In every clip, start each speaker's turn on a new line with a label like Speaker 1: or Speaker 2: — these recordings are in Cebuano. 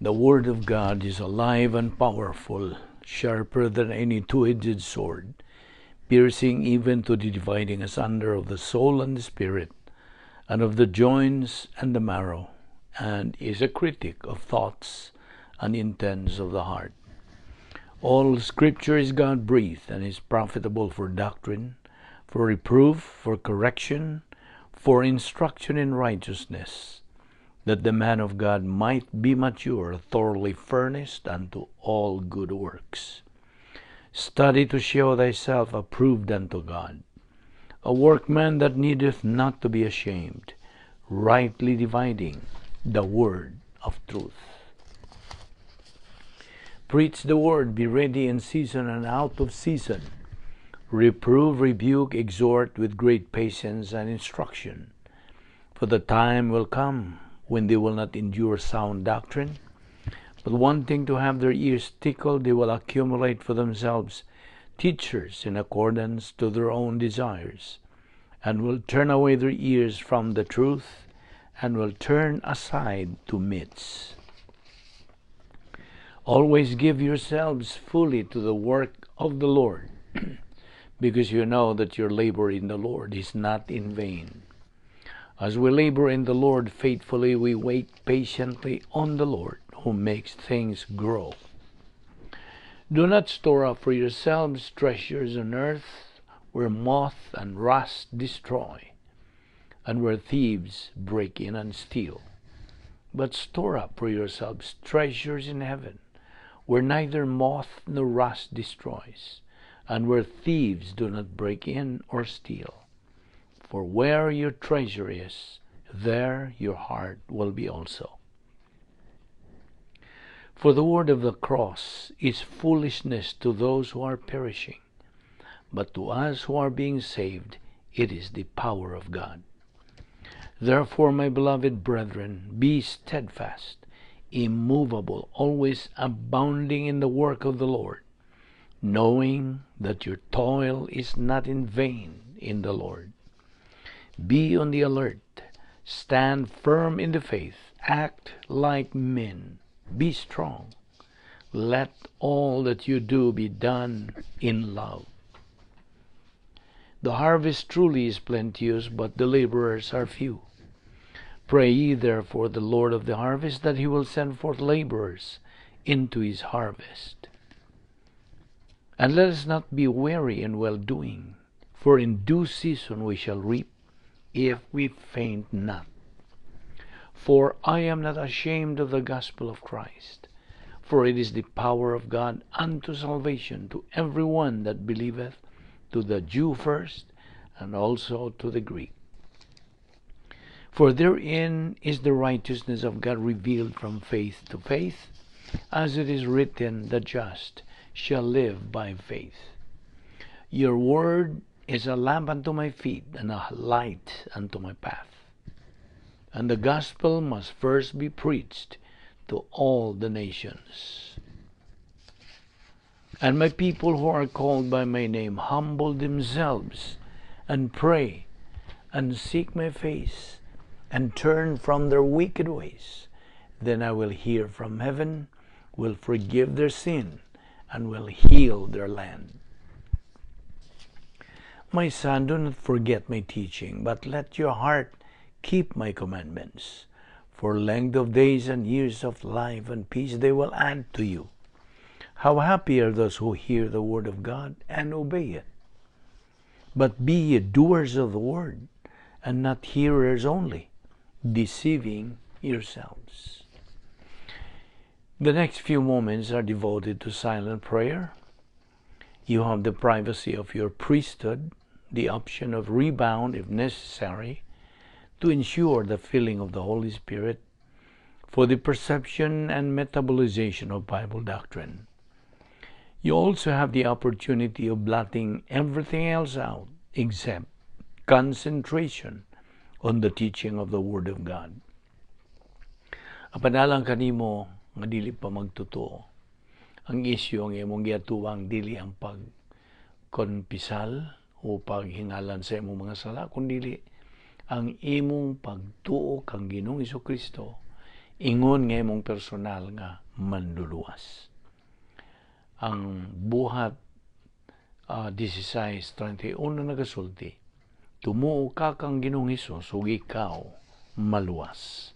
Speaker 1: The Word of God is alive and powerful, sharper than any two-edged sword, piercing even to the dividing asunder of the soul and the spirit, and of the joints and the marrow, and is a critic of thoughts and intents of the heart. All Scripture is God-breathed and is profitable for doctrine, for reproof, for correction, for instruction in righteousness, that the man of God might be mature, thoroughly furnished unto all good works. Study to show thyself approved unto God, a workman that needeth not to be ashamed, rightly dividing the word of truth. Preach the word, be ready in season and out of season. Reprove, rebuke, exhort with great patience and instruction. For the time will come when they will not endure sound doctrine, but wanting to have their ears tickled, they will accumulate for themselves teachers in accordance to their own desires, and will turn away their ears from the truth, and will turn aside to myths. Always give yourselves fully to the work of the Lord, because you know that your labor in the Lord is not in vain. As we labor in the Lord faithfully, we wait patiently on the Lord, who makes things grow. Do not store up for yourselves treasures on earth, where moth and rust destroy, and where thieves break in and steal. But store up for yourselves treasures in heaven, where neither moth nor rust destroys, and where thieves do not break in or steal. For where your treasure is, there your heart will be also. For the word of the cross is foolishness to those who are perishing, but to us who are being saved, it is the power of God. Therefore, my beloved brethren, be steadfast, immovable, always abounding in the work of the Lord, knowing that your toil is not in vain in the Lord. Be on the alert, stand firm in the faith, act like men, be strong. Let all that you do be done in love. The harvest truly is plenteous, but the laborers are few. Pray ye therefore the Lord of the harvest that he will send forth laborers into his harvest. And let us not be weary in well doing, for in due season we shall reap, if we faint not. For I am not ashamed of the gospel of Christ, for it is the power of God unto salvation to every one that believeth, to the Jew first, and also to the Greek. For therein is the righteousness of God revealed from faith to faith, as it is written, the just shall live by faith. Your word is a lamp unto my feet and a light unto my path. And the gospel must first be preached to all the nations. And my people who are called by my name humble themselves and pray and seek my face and turn from their wicked ways, then I will hear from heaven, will forgive their sin, and will heal their land. My son, do not forget my teaching, but let your heart keep my commandments. For length of days and years of life and peace they will add to you. How happy are those who hear the word of God and obey it. But be ye doers of the word, and not hearers only, deceiving yourselves. The next few moments are devoted to silent prayer. You have the privacy of your priesthood, the option of rebound if necessary, to ensure the filling of the Holy Spirit for the perception and metabolization of Bible doctrine. You also have the opportunity of blotting everything else out except concentration on the teaching of the Word of God. Apan alang kanimo nga dili pa magtotoo, ang isyu ang imong giatuwang dili ang pagkonpisal o paghingalan sa imong mga sala, kundi ang imong pagtuo kang Ginoong Kristo. Ingon nga imong personal nga manluluwas. Ang Buhat 16:31 nagasulti, "Tumuo ka kang Ginoong Hesus ug ikaw maluwas."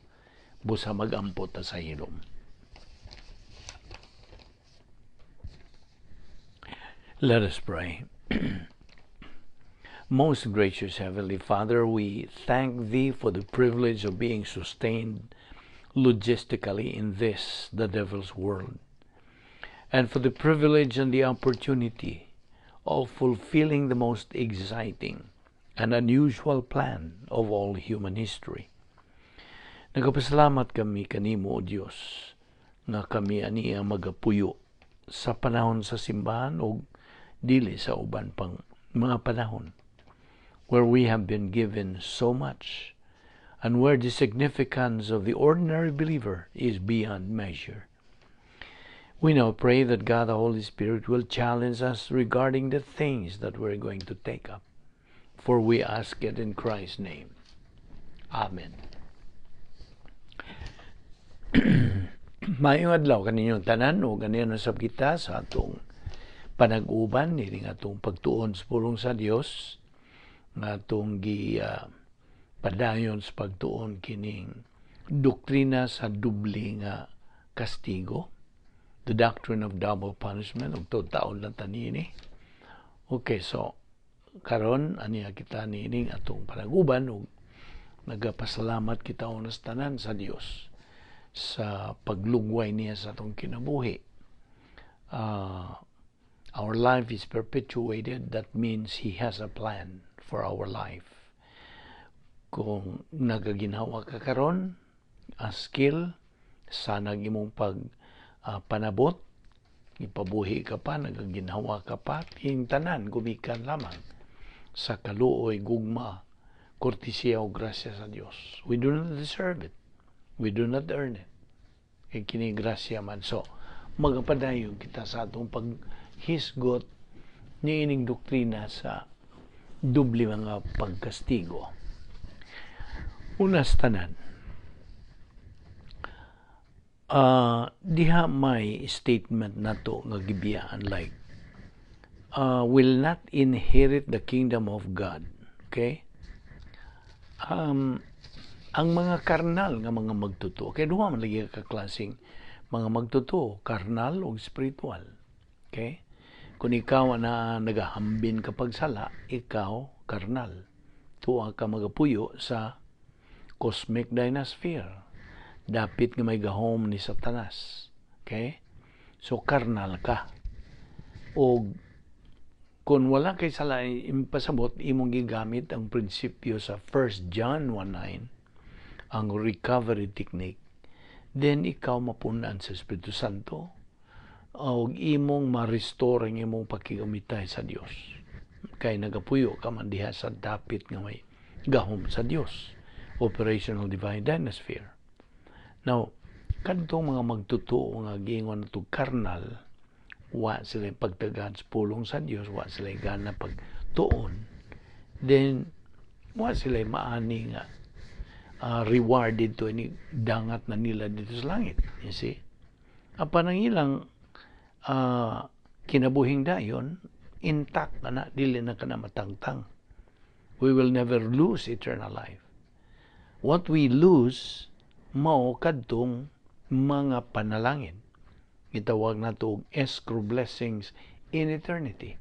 Speaker 1: Busa mag-ampo ta sa hilom. Let us pray. Most gracious Heavenly Father, we thank Thee for the privilege of being sustained logistically in this, the devil's world, and for the privilege and the opportunity of fulfilling the most exciting and unusual plan of all human history. Nagapasalamat kami kanimo, O Dios, nga kami aniya magapuyo sa panahon sa simbahan o dili sa uban pang mga panahon, where we have been given so much and where the significance of the ordinary believer is beyond measure. We now pray that God the Holy Spirit will challenge us regarding the things that we're going to take up. For we ask it in Christ's name. Amen. Maayong adlaw kaninyong tanan o ganiyan usab kita sa atong panag-uban nining atong pagtuon sa pulong sa Dios nga atong gi padayon sa pagtuon kining doktrina sa doble nga kastigo, the doctrine of double punishment, ug taon lang tanini. Okay, so karon aniya kita niining atong panaguban ug nagapasalamat kita unas tanan sa Dios sa paglugway niya sa atong kinabuhi. Our life is perpetuated. That means He has a plan for our life. Kung nagaginhawa ka karon, a skill, sanag imong pag panabot, ipabuhi ka pa, nagaginhawa ka pa, tanan gumikan lamang sa kaluoy, gugma, kortesiya o grasya sa Dios. We do not deserve it. We do not earn it. Kay kini grasya man. So, magapadayon kita sa atong paghisgot niining doktrina sa doble mga pagkastigo. Unas tanan, diha may statement nato nga gibiyaan like will not inherit the kingdom of God. Okay? Ang mga karnal nga mga magtotoo, kay duha man lagi ka klaseng mga magtotoo, karnal o spiritual. Okay? Kung ikaw na nagahambin kapag sala, ikaw karnal. Tuwa ka magapuyo sa cosmic dynasphere. Dapit nga may gahom ni Satanas. Okay? So karnal ka. O kung wala kay sala impasabot, imong gigamit ang prinsipyo sa 1 John 1:9, ang recovery technique, then ikaw mapunan sa Espiritu Santo o imong ma-restore ang imong pakigamitay sa Dios. Kay nagapuyo ka man diha sa dapit nga may gahom sa Dios, operational divine dynasphere. Now, kadtong mga magtotoo nga giingon nato karnal, wa sila pagtagad sa pulong sa Dios, wa sila gana pagtuon, then wa sila maani nga rewarded to ini dangat na nila dito sa langit. You see? Apan ang ilang kinabuhing dayon, intact na na, dili na ka na matangtang. We will never lose eternal life. What we lose, mao kadtong mga panalangin. Gitawag nato og escrow blessings in eternity.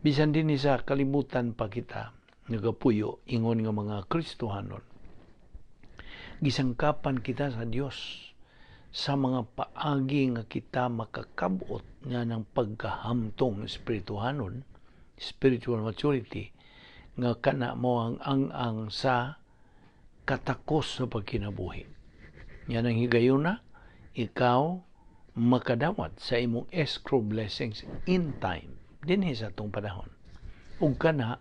Speaker 1: Bisan din sa kalibutan pa kita nagapuyo ingon nga mga Kristohanon, gisangkapan kita sa Dios sa mga paagi nga kita makakabot nga ng pagkahamtong espirituhanon, spiritual maturity, nga kana mo ang ang-ang sa katakos sa pagkinabuhi. Yan ang higayuna, ikaw makadawat sa imong escrow blessings in time, dinhi sa atong panahon. Ug kana,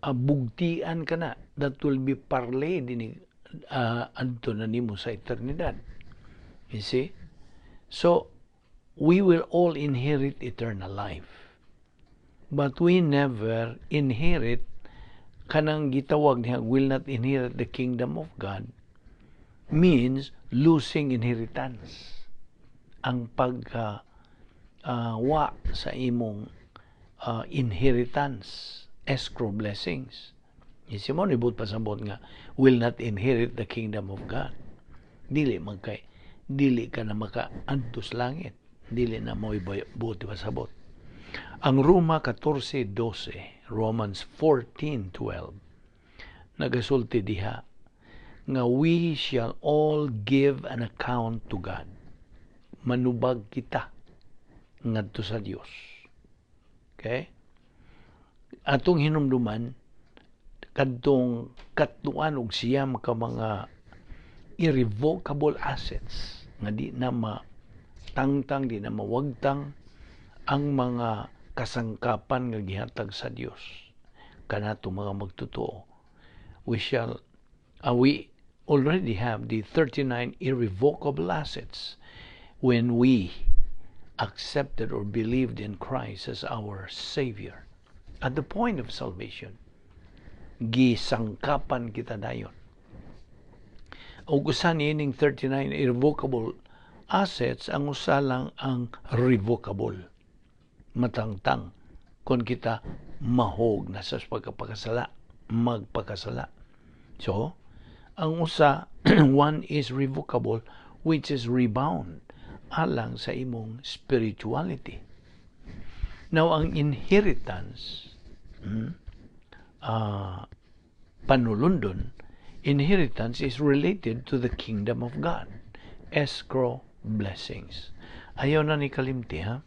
Speaker 1: bugtian kana, that will be parley dinhi adto na nimo sa eternidad. You see? So, we will all inherit eternal life. But we never inherit kanang gitawag niya will not inherit the kingdom of God. means losing inheritance. Ang pagka wa sa imong inheritance, escrow blessings. Si mo ni buot pasabot nga will not inherit the kingdom of God. Dili man kay dili ka na makaantos langit. Dili na mo buot pasabot. Ang Roma 14:12, Romans 14:12, nagasulti diha nga we shall all give an account to God. Manubag kita ngadto sa Dios. Okay? Atong hinumduman kadtong 39 ka mga irrevocable assets nga di na matangtang, di na mawagtang, ang mga kasangkapan nga gihatag sa Dios kanato mga magtotoo. We already have the 39 irrevocable assets when we accepted or believed in Christ as our Savior. At the point of salvation, gisangkapan kita dayon. Ug usa niining 39 irrevocable assets, ang usa lang ang revocable. Matangtang kung kita mahog na sa pagkapakasala, magpakasala. So, ang usa, one is revocable, which is rebound alang sa imong spirituality. Now, ang inheritance, panulundon, inheritance is related to the kingdom of God. Escrow blessings. Ayaw na ni kalimti, ha?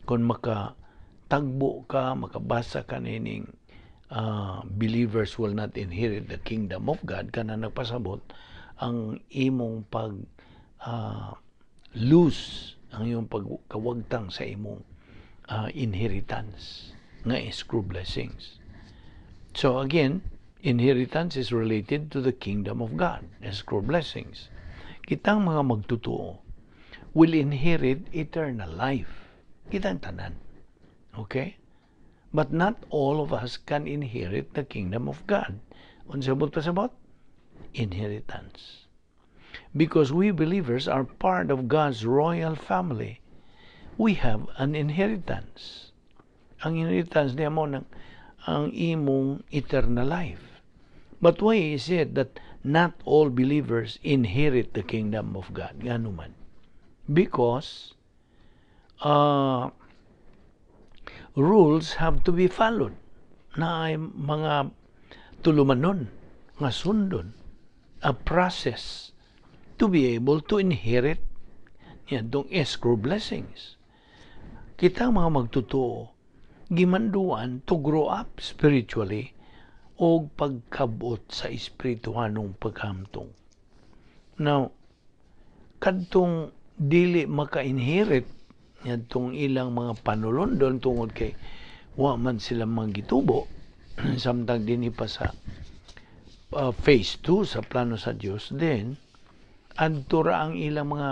Speaker 1: Kung makatagbo ka, makabasa ka nining believers will not inherit the kingdom of God, kana nagpasabot, ang imong pag lose, ang imong pagkawagtang sa imong inheritance nga escrow blessings. So again, inheritance is related to the kingdom of God, escrow blessings. Kitang mga magtotoo will inherit eternal life. Kitang tanan. Okay? But not all of us can inherit the kingdom of God. Unsa buot pasabot? Inheritance. Because we believers are part of God's royal family, we have an inheritance. Ang inheritance niya mo ng ang imong eternal life. But why is it that not all believers inherit the kingdom of God? Ngano man? Because rules have to be followed. Na ay mga tulumanon nga sundon, a process to be able to inherit niadtong escrow blessings. Kita mga magtotoo gimanduan to grow up spiritually o pagkabot sa espirituhanong paghamtong. Now, kadtong dili maka-inherit niadtong ilang mga panulondon tungod kay wa man sila manggitubo samtang dinhi pa sa phase 2 sa plano sa Dios, then adto ra ang ilang mga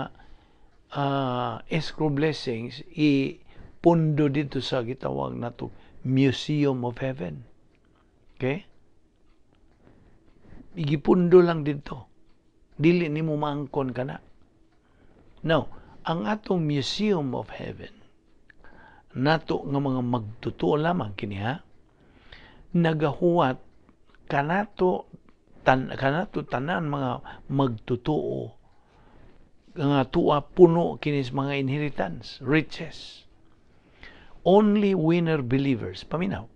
Speaker 1: escrow blessings i pundo dito sa gitawag nato Museum of Heaven. Okay? Igipundo lang dito. Dili nimo maangkon kana. Now, ang atong Museum of Heaven, nato nga mga magtotoo lamang kini ha, nagahuwat kanato tanan mga magtotoo nga tuwa puno kinis mga inheritance, riches. Only winner believers, paminaw,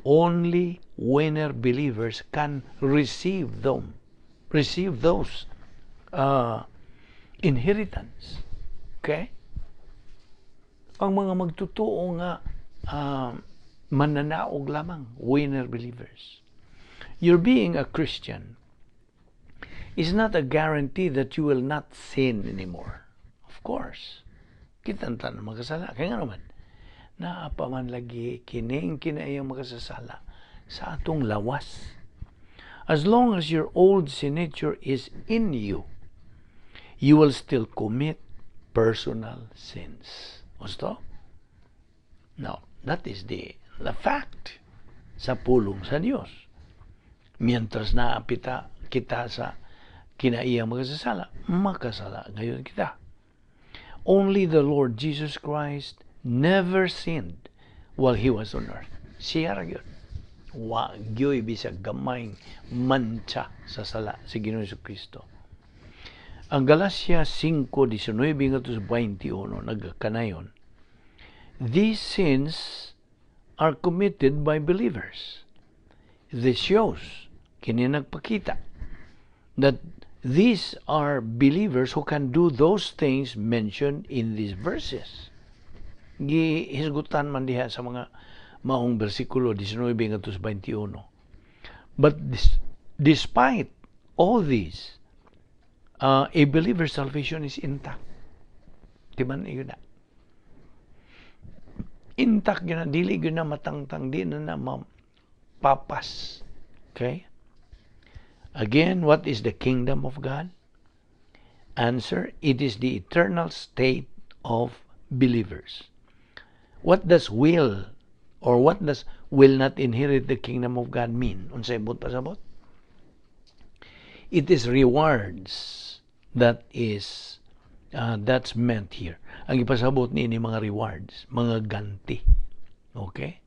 Speaker 1: only winner believers can receive them, receive those inheritance. Okay? Ang mga magtotoo nga mananaog lamang, winner believers. Your being a Christian is not a guarantee that you will not sin anymore. Of course. Kita tanan makasala. Kaya nga naman, naa pa man lagi kining kinaiyang makasasala sa atong lawas. As long as your old sin nature is in you, you will still commit personal sins. Gusto? No, that is the fact sa pulong sa Dios. Mientras naapita kita sa Kinaiyang makasasala, makasala gayud kita. Only the Lord Jesus Christ never sinned while He was on earth. Siya ra gyud. Wa gyoy bisag gamayng mantsa sa sala si Ginoong Kristo. Ang Galacia 5:19 ngadto sa 21 nagkanayon. These sins are committed by believers. This shows, kini nagpakita, that these are believers who can do those things mentioned in these verses. Gihisgutan man diha sa mga maong bersikulo 19 ngadto sa 21. But this, despite all these, a believer's salvation is intact. Di man yun na. Intact yun na, dili yun na matangtang, di na na mapapas. Okay? Again, what is the kingdom of God? Answer, it is the eternal state of believers. What does will or what does "will not inherit the kingdom of God" mean? Unsay buot pasabot? It is rewards that's meant here. Ang ipasabot niini mga rewards, mga ganti. Okay?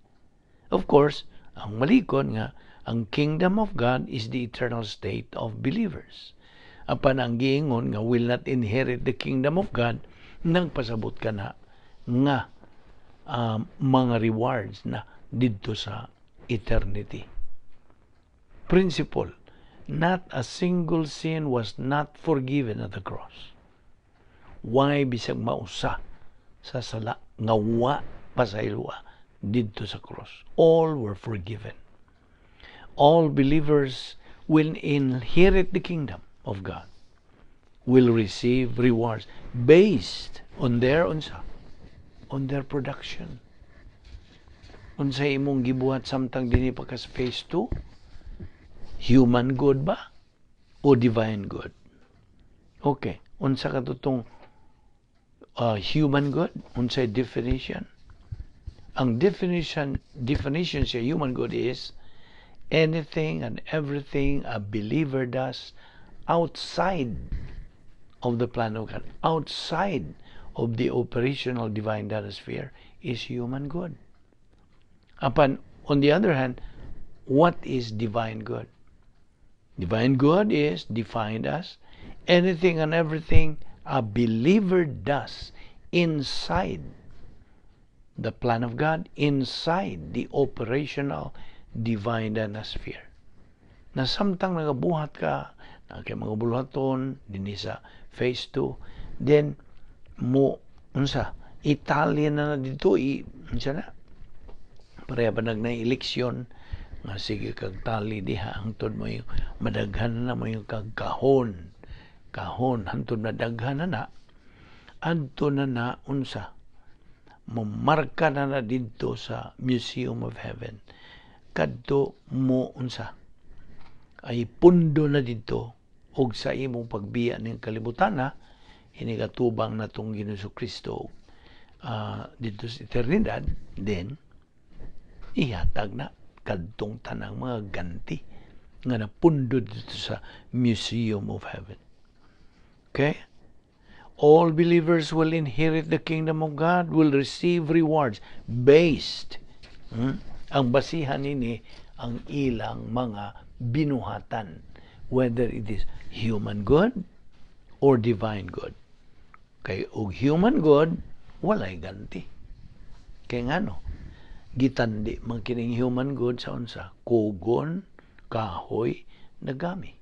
Speaker 1: Of course, ang malikon nga ang kingdom of God is the eternal state of believers. Apan ang giingon nga "will not inherit the kingdom of God", nagpasabot ka na nga mga rewards na didto sa eternity. Principle, not a single sin was not forgiven at the cross. Way bisag mausa sa sala nga wa pasayloa didto sa cross. All were forgiven. All believers will inherit the kingdom of God, will receive rewards based on their unsa? On their production. Unsa imong gibuhat samtang dinhi pa ka sa phase 2? Human good ba o divine good? Okay, unsa ka tong human good? Unsay definition? Ang definition sa human good is anything and everything a believer does outside of the plan of God, outside of the operational divine data sphere is human good. Apan, on the other hand, what is divine good? Divine good is defined as anything and everything a believer does inside the plan of God, inside the operational divine data sphere. Na samtang nagabuhat ka, na kay mga buluhaton dinhi sa phase 2, then mo unsa i-tally na na dito i unsa na pareha pa nag na eleksyon nga sige kag tally diha hangtod mo yung madaghan na mo yung kag kahon kahon hangtod madaghan na na adto na na unsa momarka na na didto sa Museum of Heaven, kadto mo unsa ay pundo na didto og sa imong pagbiya ning kalibutan na hinikatubang na tong Ginoong Kristo didto sa eternidad, then ihatag na kadtong tanang mga ganti nga napundo dito sa Museum of Heaven. Okay? All believers will inherit the kingdom of God, will receive rewards based. Ang basihan nini ang ilang mga binuhatan, whether it is human good or divine good. Kay og human good, walay ganti. Kay ngano? Gitandi man kining human good sa unsa? Kugon, kahoy, nagami.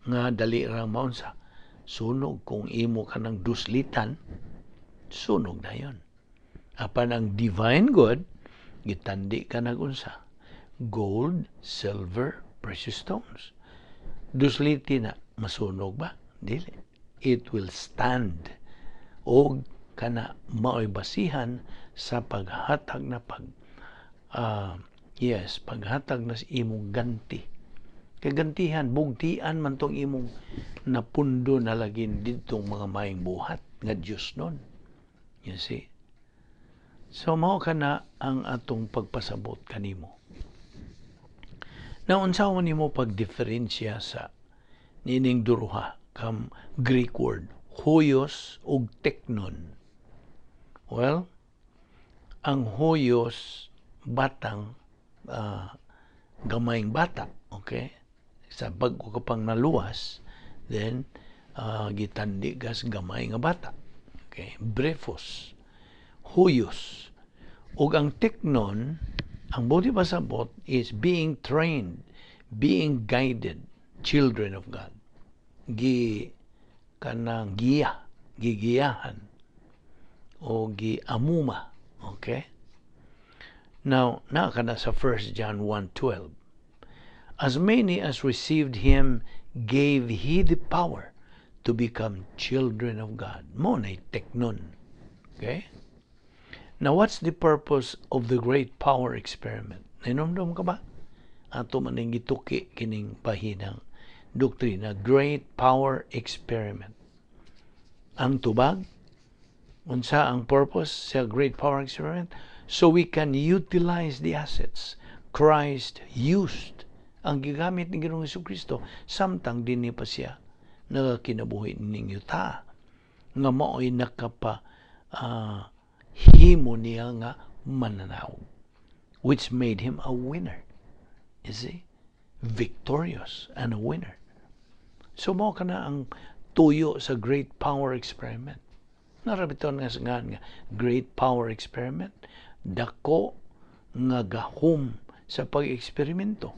Speaker 1: Nga dali ra maunsa. Sunog kung imo ka ng duslitan, sunog na yon. Apan ang divine good, gitandi ka nagunsa? Gold, silver, precious stones. Dusliti na, masunog ba? Dili. It will stand. O kana maoy basihan sa paghatag na pag yes, paghatag na sa imong ganti. Kay gantihan, bugtian man tong imong napundo na lagin didtong mga maayong buhat nga Dios nun. You see? So mao kana ang atong pagpasabot kanimo. Na unsa man nimo pagdiferensya sa Nining duha ka Greek word, huios ug teknon. Well, ang huios, batang, gamayng bata, okay? Sa bag-o ka pang naluwas, then gitandi kas gamay nga bata. Okay, brephos, huios. Ug ang teknon, ang buot pasabot is being trained, being guided, children of God. Gi kanang giya, gigiyahan o gi amuma. Okay? Now, naa kana sa 1 John 1:12. As many as received him gave he the power to become children of God. Mao na teknon. Okay? Now, what's the purpose of the great power experiment? Nahinomdom ka ba? Ato man ning gituki kining bahinang doktrina, great power experiment. Ang tubag, unsa ang purpose sa great power experiment? So we can utilize the assets Christ used. Ang gigamit ni Ginoong Kristo samtang dinhi pa siya nagakinabuhi ning yuta nga mao'y nakapa himo niya nga mananaog, which made him a winner, you see, victorious and a winner. So mao kana ang tuyo sa great power experiment. Naa ra bitaw nga nga great power experiment, dako nga gahom sa pag-eksperimento,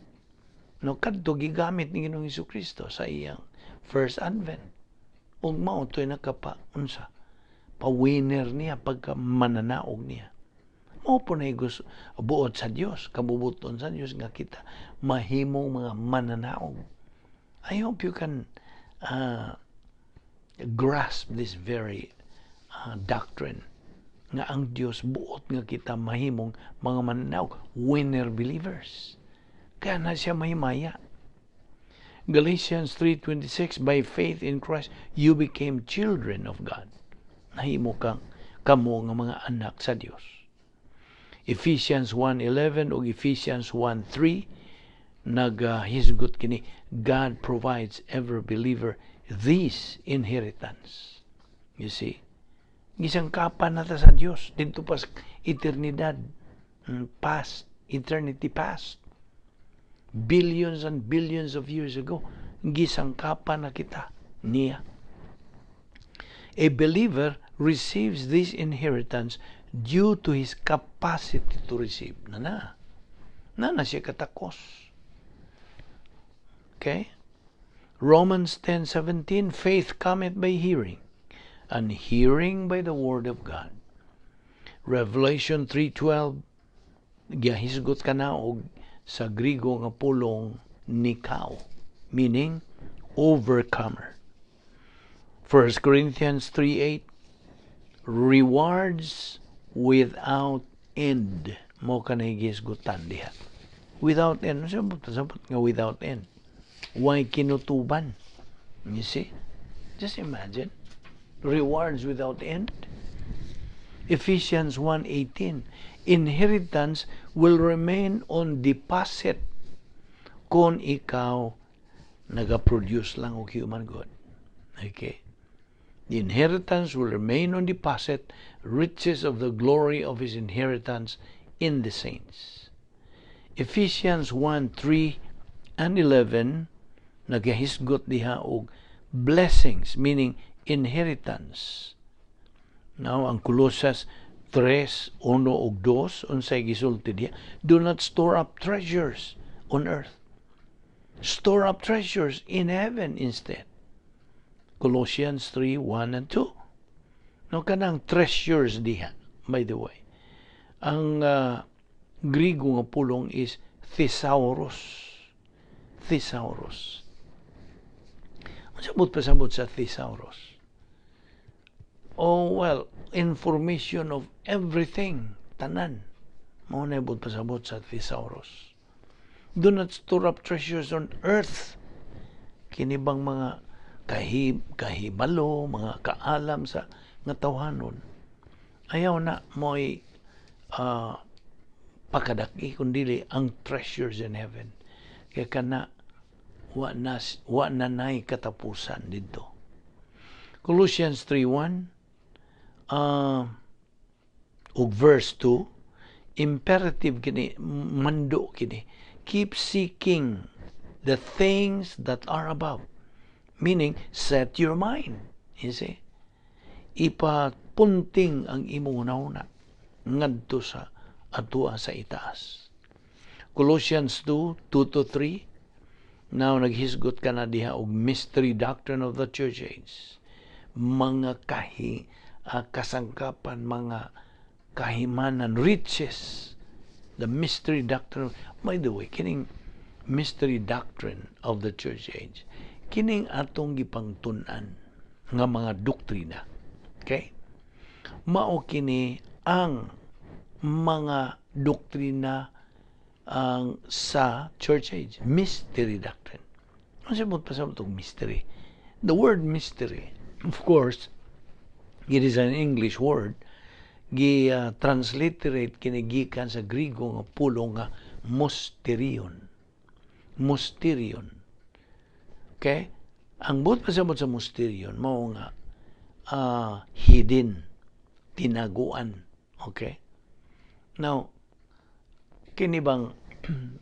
Speaker 1: no? Kadto gigamit ni Ginoong Kristo sa iyang first advent ug mao to'y nakapa unsa pa-winner niya, pagka mananaog niya. Mao po na gusto buot sa Dios, kabubuton sa Dios nga kita mahimong mga mananaog. I hope you can grasp this very doctrine nga ang Dios buot nga kita mahimong mga mananaog, winner believers. Kaya na siya mahimaya. Galatians 3:26, by faith in Christ you became children of God. Nahimo kang kamo nga mga anak sa Dios. Ephesians 1:11 ug Ephesians 1:3 naghisgot kini, God provides every believer this inheritance. You see? Gisangkapan na ta sa Dios didto pa sa eternidad. Past, eternity past. Billions and billions of years ago, gisangkapan na kita niya. A believer receives this inheritance due to his capacity to receive. Na na. Na na siya katakos. Okay? Romans 10:17, faith cometh by hearing, and hearing by the word of God. Revelation 3:12, gihisgot kana og sa Grigo nga pulong nikao, meaning overcomer. 1 Corinthians 3:8, rewards without end. Mao kanay gihisgutan diha. Without end. Sabot, sabot nga without end. Way kinutuban? You see? Just imagine. Rewards without end. Ephesians 1:18, inheritance will remain on deposit kung ikaw nagaproduce lang og human good. Okay? The inheritance will remain on deposit, riches of the glory of his inheritance in the saints. Ephesians 1:3 and 11 nagahisgot diha og blessings, meaning inheritance. Now, ang Colosas 3:1 ug 2, unsay gisulti diha? Do not store up treasures on earth. Store up treasures in heaven instead. Colossians 3:1 and 2. No, kanang treasures diha, by the way. Ang Grigo nga pulong is thesaurus. Thesaurus. Ang sabot pasabot sa thesaurus? Oh, well, information of everything, tanan. Mao na ibot pasabot sa thesaurus. Do not store up treasures on earth. Kini bang mga kahibalo, mga kaalam sa nga tawhanon. Ayaw na mo'y pakadaki, kundi ang treasures in heaven. Kaya kana Wa na nay katapusan didto. Colossians 3:1 ug verse 2, imperative kini, mando kini: keep seeking the things that are above, meaning set your mind, you see, ipapunting ang imong hunahuna ngadto sa atua sa itaas. Colossians 2:2 to 3. Now naghisgot ka na diha og mystery doctrine of the church age, mga kasangkapan, mga kahimanan, riches, the mystery doctrine. By the way, kining mystery doctrine of the church age, kining atong gipangtun-an nga mga doktrina, okay, mao kini ang mga doktrina ang sa church age, mystery doctrine. Ano sa pasabot og mystery? The word mystery, of course, it is an English word. Gi transliterate kini gikan sa Grigo nga pulong nga mysterion. Mysterion. Okay? Ang buot pasabot sa mysterion mao nga hidden, tinaguan. Okay? Now, kini bang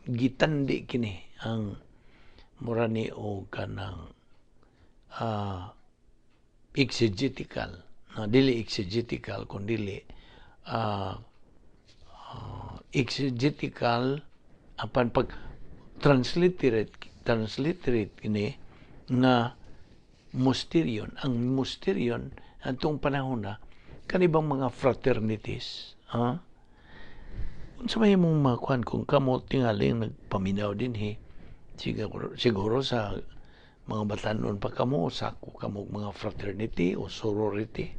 Speaker 1: gitandi kini ang mura ni o kanang exegetical na dili exegetical kun dili exegetical, apan pag transliterate kini nga mysterion. Ang mysterion atong panahon na kanibang mga fraternities, ha? Unsa may imong makuan kung kamo tingali nagpaminaw dinhi, siguro, siguro sa mga batanon pa kamo, sako kamo mga fraternity o sorority?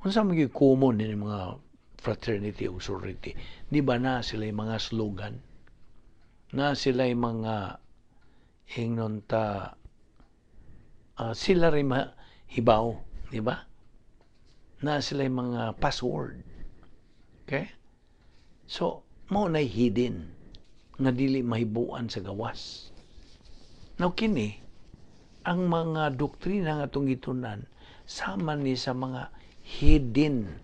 Speaker 1: Unsa man gyud common ni mga fraternity o sorority? Di ba na sila mga slogan, na sila mga ingnon ta, sila rin mahibaw, di ba? Na sila mga password. Okay? So, mao na hidden nga dili mahibuan sa gawas. Now kini ang mga doktrina nga atong gitunan, sama ni sa mga hidden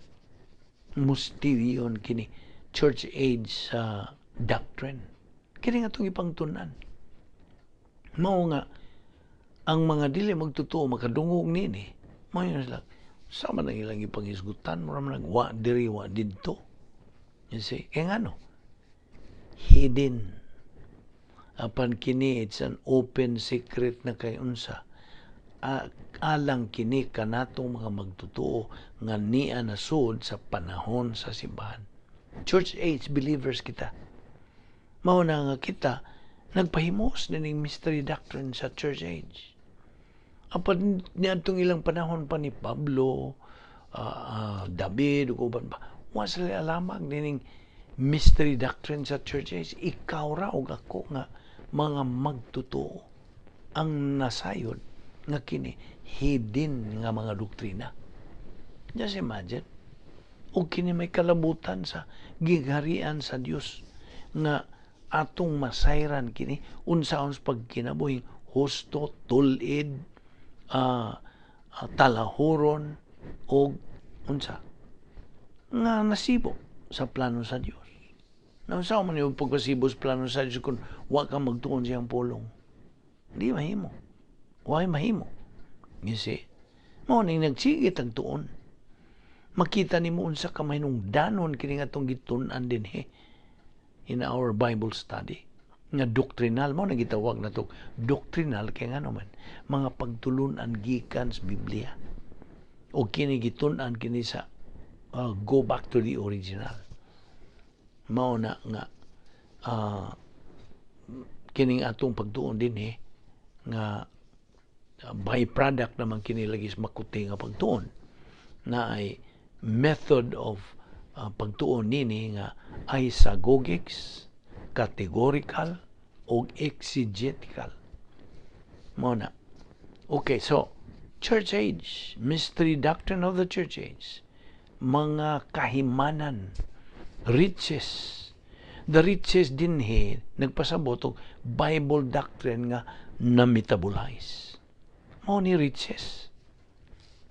Speaker 1: mysterion kini church age doctrine. Kini nga atong ipangtunan. Mao nga ang mga dili magtotoo makadungog nini, mao yun sila sama nang ilang ipanghisgutan, mura man wa diri, wa didto. You see? Kaya ngano? Hidden. Apan kini, it's an open secret na kay unsa. Alang kini kanatong mga magtotoo nga niya nasud sa panahon sa simbahan. Church age believers kita. Mao na nga kita nagpahimos nining mystery doctrine sa church age. Apan niadtong ilang panahon pa ni Pablo, David ug uban pa, wa sila alamag nining mystery doctrine sa church age. Ikaw ra ug ako nga mga magtotoo ang nasayod nga kini hidden nga mga doktrina. Just imagine. O kini may kalabutan sa gigharian sa Dios nga atong masayran kini, unsaon sa pagkinabuhi husto, tul-id, talahuron og unsa nga nasibo sa plano sa Dios. Naunsa man yung pagpasibo sa plano sa Dios kung wa ka magtuon siyang pulong? Di mahimo. Wa mahimo. You see? Mao ning nagsige tag tuon. Makita nimo unsa ka mahinungdanon kini nga atong gitun-an dinhi in our Bible study nga doctrinal. Mo na gitawag na to doctrinal kay ngano man mga pagtulunan gikan sa Biblia o kini gitun-an kini sa go back to the original. Mao na nga kining atong pagtuon dinhi nga byproduct naman kini lagi sa makuti nga pagtuon na ay method of pagtuon nini nga isagogics, categorical o exegetical. Mao na. Okay, so church age, mystery doctrine of the church age, mga kahimanan, riches. The riches dinhi nagpasabot og Bible doctrine nga na metabolize. Mao ni riches.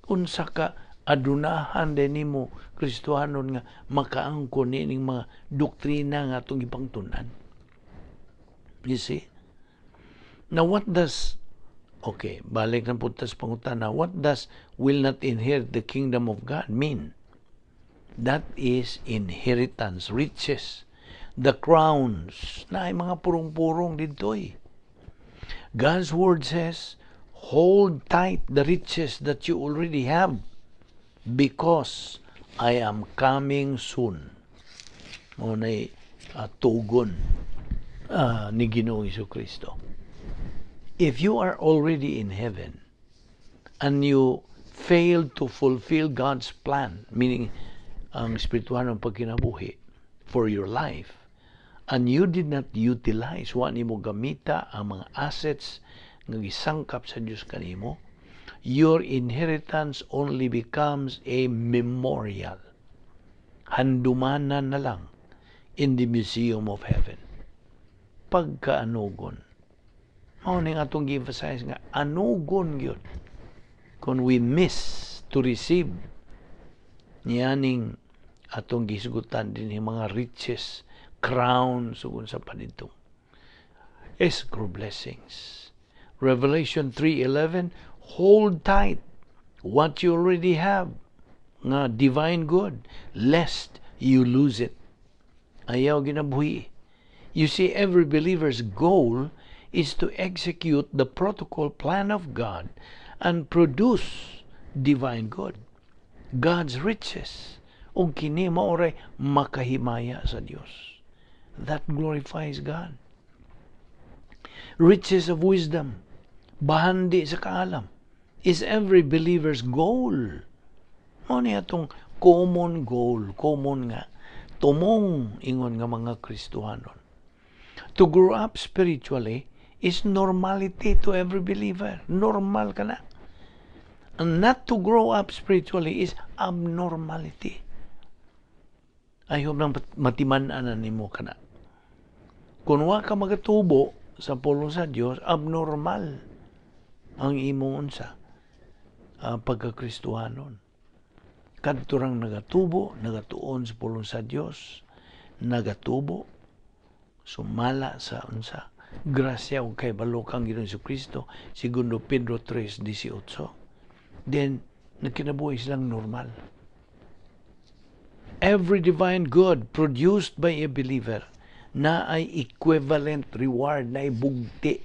Speaker 1: Unsa ka adunahan din nimo, Kristohanon, nga makaangkon niining mga doktrina nga atong ipangtun-an. You see? Now what does, okay, balik na punta sa pangutana, what does "will not inherit the kingdom of God" mean? That is inheritance, riches, the crowns, na ay mga purong-purong dito eh. God's word says, "Hold tight the riches that you already have because I am coming soon." Mao na tugon ni Ginoong Kristo. If you are already in heaven and you fail to fulfill God's plan, meaning ang espiritual ng pagkinabuhi for your life, and you did not utilize, wa nimo gamita ang mga assets nga gisangkap sa Dios kanimo, your inheritance only becomes a memorial. Handumanan na lang in the museum of heaven. Pagkaanugon. Mao ning atong gi-emphasize nga anugon gyud kung we miss to receive niyaning atong gisgutan din mga riches, crowns ug unsa pa dito. Escrow blessings. Revelation 3:11, "Hold tight what you already have," nga divine good, "lest you lose it." Ayaw ginabuhi. You see, every believer's goal is to execute the protocol plan of God and produce divine good, God's riches. Ug kini maoray makahimaya sa Dios. That glorifies God. Riches of wisdom, bahandi sa kaalam, is every believer's goal. Mao ni atong common goal, common nga tumong ingon nga mga Kristohanon. To grow up spiritually is normality to every believer. Normal ka na. And not to grow up spiritually is abnormality. I hope nang matiman-an na nimo kana. Kung wa ka magatubo sa pulong sa Dios, abnormal ang imong unsa pagkakristohanon. Kadto rang nagatubo, nagatuon sa pulong sa Dios, nagatubo, sumala sa unsa grasya ug kahibalo kang Ginoong Kristo, segundo Pedro 3:18, then nagkinabuhi silang normal. Every divine good produced by a believer na ay equivalent reward na bugti,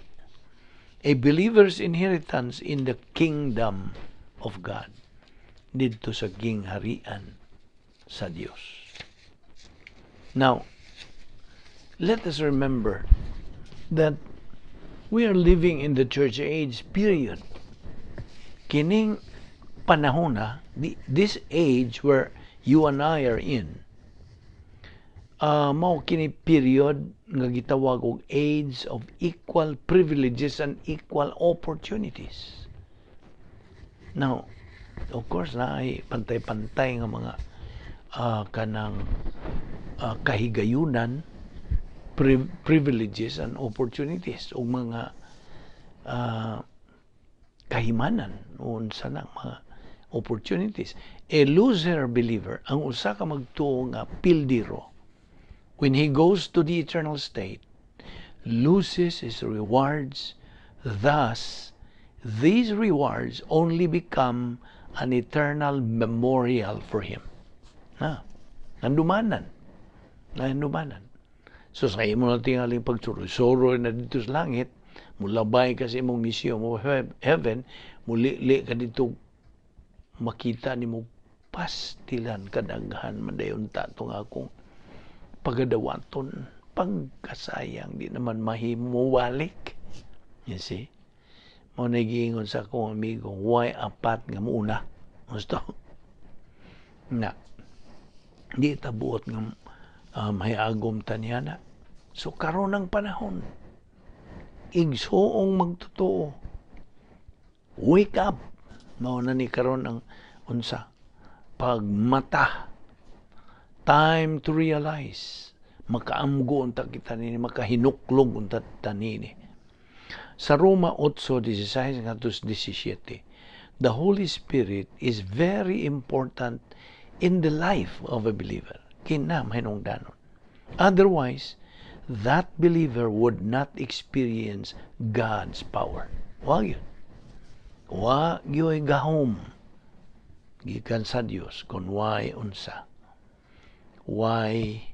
Speaker 1: a believer's inheritance in the kingdom of God, didto sa gingharian sa Dios. Now, let us remember that we are living in the church age period. Kining panahon na, this age where you and I are in, mao kini period nga gitawag og age of equal privileges and equal opportunities. Now, of course, na ay pantay-pantay nga mga kanang kahigayunan, privileges and opportunities ug mga kahimanan, unsa na mga opportunities. A loser believer, ang usa ka magtuo nga pildiro, when he goes to the eternal state, loses his rewards. Thus, these rewards only become an eternal memorial for him. Na, nandumanan. Nandumanan. So sa imo na tingaling pagsuroy-suroy na dito sa langit, mulabay ka sa imong museum of heaven, mulili ka dito, makita nimo, pastilan kadaghan man dayon ta tong akong pagadawaton, pagkasayang, di naman mahimo walik. You see? Mao na giingon sa akong amigo, why apat nga muuna? Gusto? Na, di ta buot nga mahiagom ta niya na. So karon ang panahon, igsuong magtotoo. Wake up. Mao na ni karon ang unsa pagmata. Time to realize. Makaamgo unta kita nini, makahinuklog unta ta nini. Sa Roma 8:16 ngadto 17, the Holy Spirit is very important in the life of a believer. Kina mahinungdanon. Otherwise, that believer would not experience God's power. Wa gyud. Wa gyoy gahom gikan sa Dios kung way unsa. Way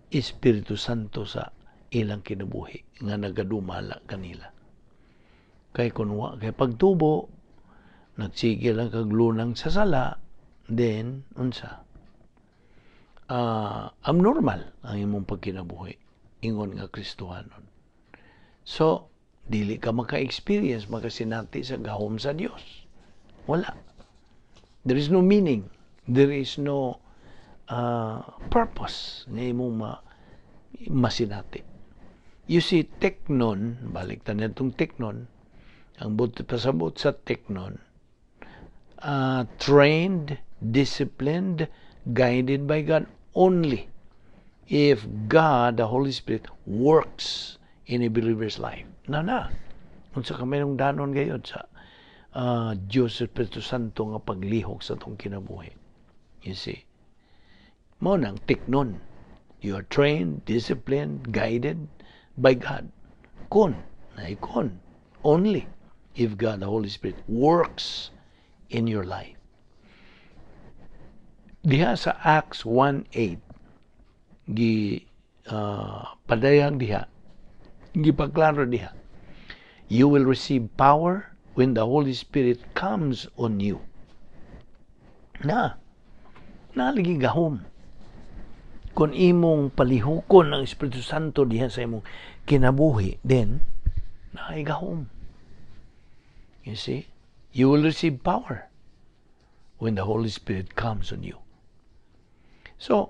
Speaker 1: Espiritu Santo sa ilang kinabuhi nga nagadumala kanila. Kay kung wa kay pagtubo, nagsige lang kag lunang sa sala, then unsa? Abnormal ang imong pagkinabuhi ingon nga Kristohanon. So, dili ka maka-experience, makasinati sa gahom sa Dios. Wala. There is no meaning. There is no purpose nga imong masinati. You see, teknon, balik ta nitong teknon, ang buot pasabot sa teknon, trained, disciplined, guided by God only if God, the Holy Spirit, works in a believer's life. Na na. Unsa ka danon gayod sa Diyos Espiritu Santo nga paglihok sa atong kinabuhi. You see? Mao nang teknon. You are trained, disciplined, guided by God. Kun, na ikon, only if God, the Holy Spirit, works in your life. Diha sa Acts 1:8, gi padayag diha, gipaklaro diha, you will receive power when the Holy Spirit comes on you. Na, naligi gahom. Kung imong palihukon ang Espiritu Santo diha sa imong kinabuhi, then, naay gahom. You see? You will receive power when the Holy Spirit comes on you. So,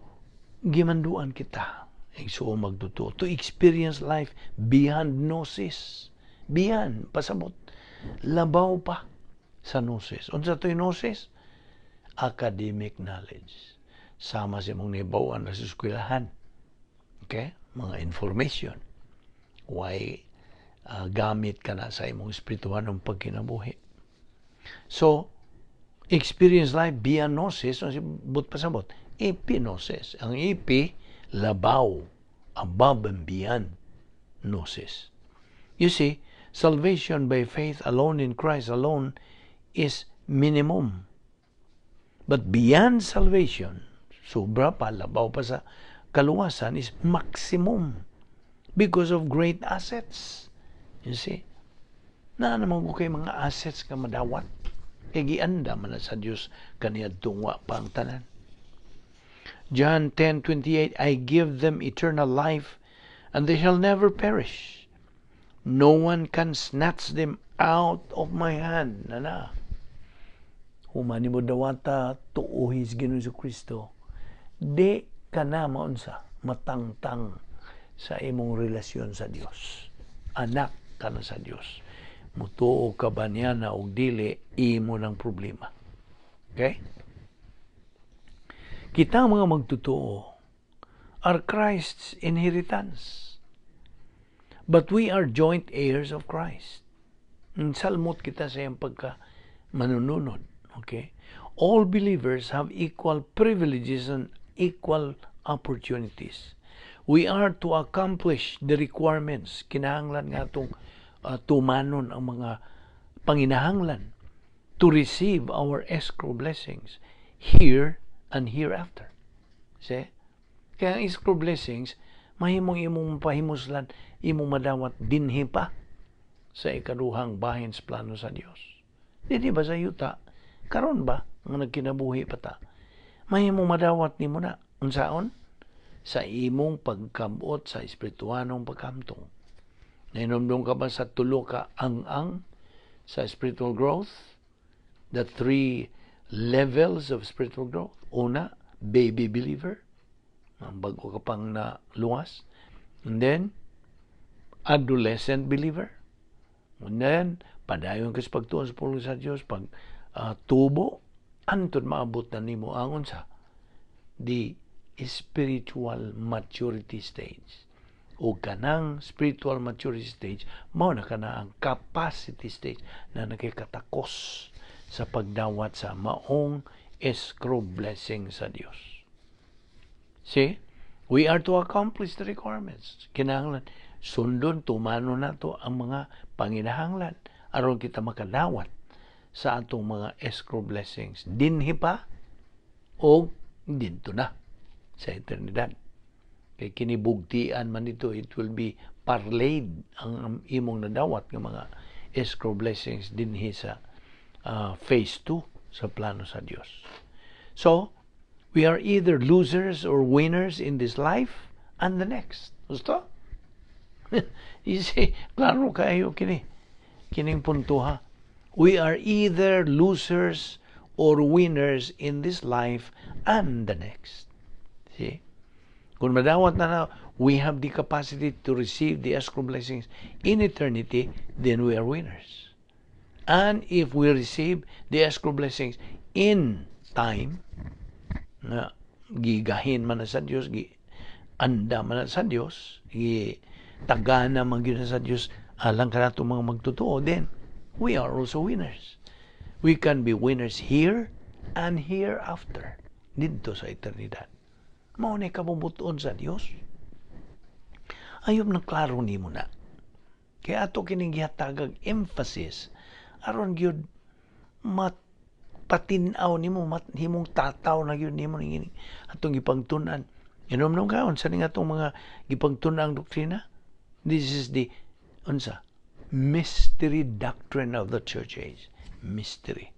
Speaker 1: gimanduan kita igsuon magtotoo to experience life beyond gnosis. Beyond, pasabot. Labaw pa sa gnosis. Unsa to'y gnosis? Academic knowledge. Sama sa imong nahibaw-an sa eskwelahan. Okay? Mga information. Why gamit ka na sa imong espirituhanong pagkinabuhi. So, experience life beyond gnosis, buot pasabot, epignosis. Ang epi, labaw, above and beyond gnosis. You see, salvation by faith alone in Christ alone is minimum. But beyond salvation, sobra pa, labaw pa sa kaluwasan, is maximum because of great assets. You see? Na naman ko kay mga assets ka madawat. Kay gianda man na sa Dios kaniadtong wa pa ang tanan. John 10:28, "I give them eternal life, and they shall never perish. No one can snatch them out of my hand." Na na. Human nimo dawata tuohi sa Ginoo Kristo, di ka na maunsa, matangtang sa imong relasyon sa Dios. Anak ka na sa Dios. Mutuo ka ba niya na og dili, imo ng problema. Okay? Kita mga magtotoo are Christ's inheritance. But we are joint heirs of Christ. Salmot kita sa iyang pagka manununod. Okay? All believers have equal privileges and equal opportunities. We are to accomplish the requirements. Kinahanglan nga itong tumanon ang mga panginahanglan to receive our escrow blessings here and hereafter. See? Kaya ang escrow blessings, mahimong imong pahimuslan, imong madawat dinhi pa sa ikaduhang bahin sa plano sa Dios. Dili ba sa yuta? Karon ba nga nagkinabuhi pa ta? Mahimong madawat nimo na unsaon? Sa imong pagkabot sa espirituanong pagkamtong. Nahinomdom ka ba sa tulo ka ang-ang sa spiritual growth? The three levels of spiritual growth. Una, baby believer. Ang bago ka pang naluwas. And then, adolescent believer. And then, padayon ka sa pagtuon sa pulong sa Dios, pag tubo, hantod maabot na nimo ang unsa? The spiritual maturity stage. O kanang spiritual maturity stage, mao na kana ang capacity stage na nakikatakos sa pagdawat sa maong escrow blessing sa Dios. See? We are to accomplish the requirements. Kinahanglan sundon, tumano nato ang mga panginahanglan aron kita makadawat sa atong mga escrow blessings dinhi pa o didto na sa eternidad. Kay kinibugtian man ito, it will be parlayed ang imong nadawat nga mga escrow blessings dinhi sa phase 2 sa plano sa Dios. So, we are either losers or winners in this life and the next. Gusto? You see, klaro kayo kini. Kining punto ha. We are either losers or winners in this life and the next. See? Kung madawat na na, we have the capacity to receive the escrow blessings in eternity, then we are winners. And if we receive the escrow blessings in time, nga gigahin man na sa Dios, gi anda man na sa Dios, gi tagana man gyud na sa Dios alang kanato mga magtotoo, then we are also winners. We can be winners here and hereafter, didto sa eternidad. Mao ni kabubuton sa Dios. Ayop na klaro nimo na. Kaya ato kining gihatagag emphasis aron gyud mat patin-aw nimo, mat himong tataw na gyud nimo ning atong gipagtun-an. Inom ka unsa ning atong mga gipagtun-ang doktrina? This is the unsa? Mystery doctrine of the church age. Mystery.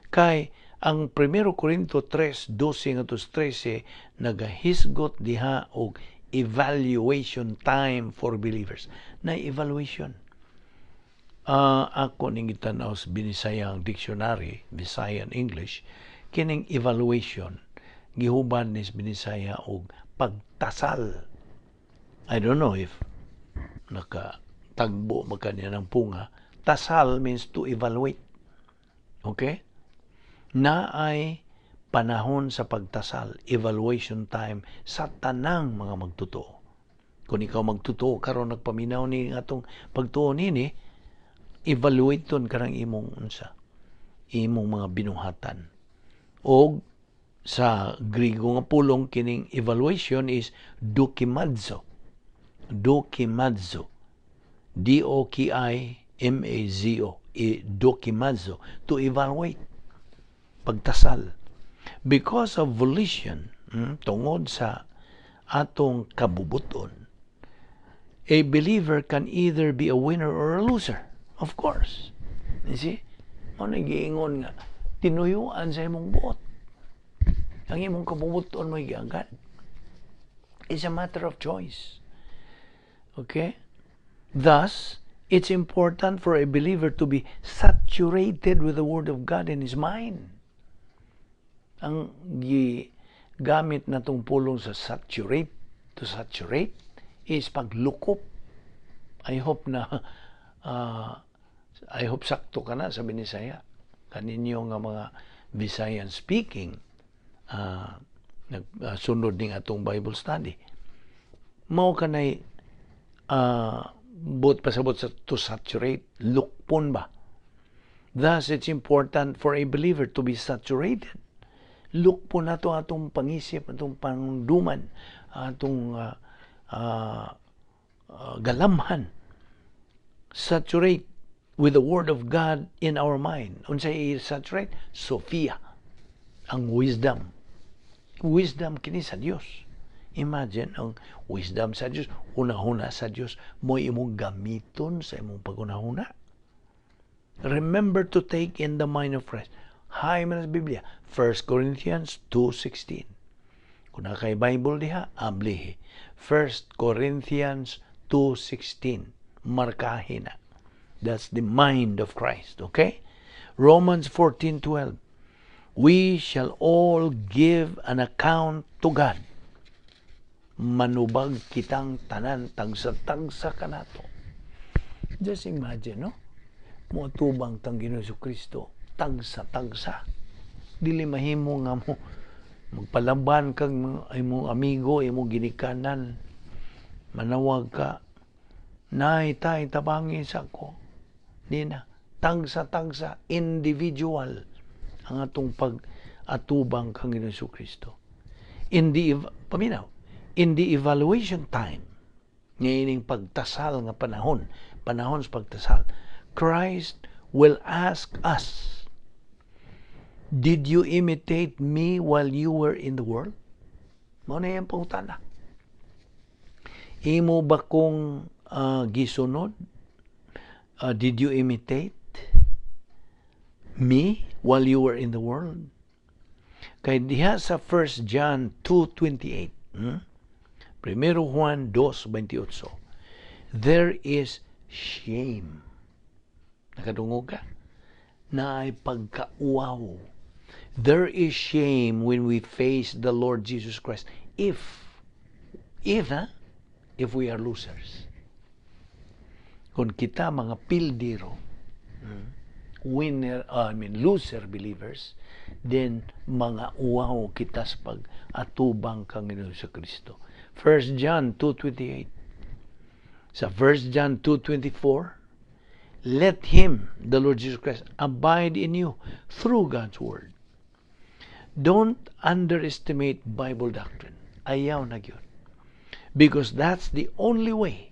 Speaker 1: Kay ang 1 Corinto 3:12 ngadto 13 nagahisgot diha og evaluation time for believers. Na evaluation. Ako ning gitan-aw sa Binisayang dictionary, Visayan English, kining evaluation gihuban ni Binisaya og pagtasal. I don't know if nakatagbo makaniya ng punga. Tasal means to evaluate. Okay? Na ay panahon sa pagtasal, evaluation time sa tanang mga magtotoo. Kung ikaw magtotoo karon, nagpaminaw ni atong pagtuo nini, evaluate ton karang imong unsa, imong mga binuhatan. Og sa Griego nga pulong, kining evaluation is dokimazo. Dokimazo. D O K I M A Z O. I dokimazo, to evaluate. Pagtasal. Because of volition, tungod sa atong kabubuton, a believer can either be a winner or a loser. Of course. You see? Mao na giingon nga tinuyuan sa imong buot. Ang imong kabubuton mo giagad. It's a matter of choice. Okay? Thus, it's important for a believer to be saturated with the Word of God in his mind. Ang gigamit na tong pulong sa saturate, to saturate, is paglukop. I hope sakto ka na sa Binisaya. Kaninyo nga mga Visayan speaking, nagsunod ning atong Bible study. Mao kanay buot pasabot sa to saturate, lukpon ba? Thus, it's important for a believer to be saturated. Lukpon nato atong pangisip, atong panduman, atong galamhan. Saturate with the Word of God in our mind. Unsay saturate? Sophia. Ang wisdom. Wisdom kini sa Dios. Imagine ang wisdom sa Dios, hunahuna sa Dios, mo imong gamiton sa imong paghunahuna. Remember to take in the mind of Christ. Hay man sa Biblia, 1 Corinthians 2:16. Kung naa kay Bible diha, ablihi. 1 Corinthians 2:16. Markahin na. That's the mind of Christ, okay? Romans 14:12. We shall all give an account to God. Manubag kitang tanan, tagsa-tagsa kanato. Just imagine, no? Moatubang tang Ginoo Kristo, tagsa-tagsa. Dili mahimo nga mo magpalaban kag imong amigo, imong ginikanan. Manawag ka, "Nay, Tay, tabangi sa ko." Di na. Tagsa-tagsa, individual ang atong pag-atubang kang Ginoong Kristo. Paminaw, in the evaluation time, ngayon pagtasal nga panahon, panahon sa pagtasal, Christ will ask us, "Did you imitate me while you were in the world?" Mao na iyang pangutana. Imo ba kong gisunod? Did you imitate me while you were in the world? Kay diha sa 1 John 2:28, Primero Juan 2:28, there is shame. Nakadungog ka? Naay pagkauwaw. There is shame when we face the Lord Jesus Christ if we are losers. Kung kita mga pildiro, winner, I mean loser believers, then mga uwaw kita sa pag-atubang kang Ginoong Kristo. 1 John 2:28. Sa 1 John 2:24, let Him, the Lord Jesus Christ, abide in you through God's Word. Don't underestimate Bible doctrine. Ayaw na gyud. Because that's the only way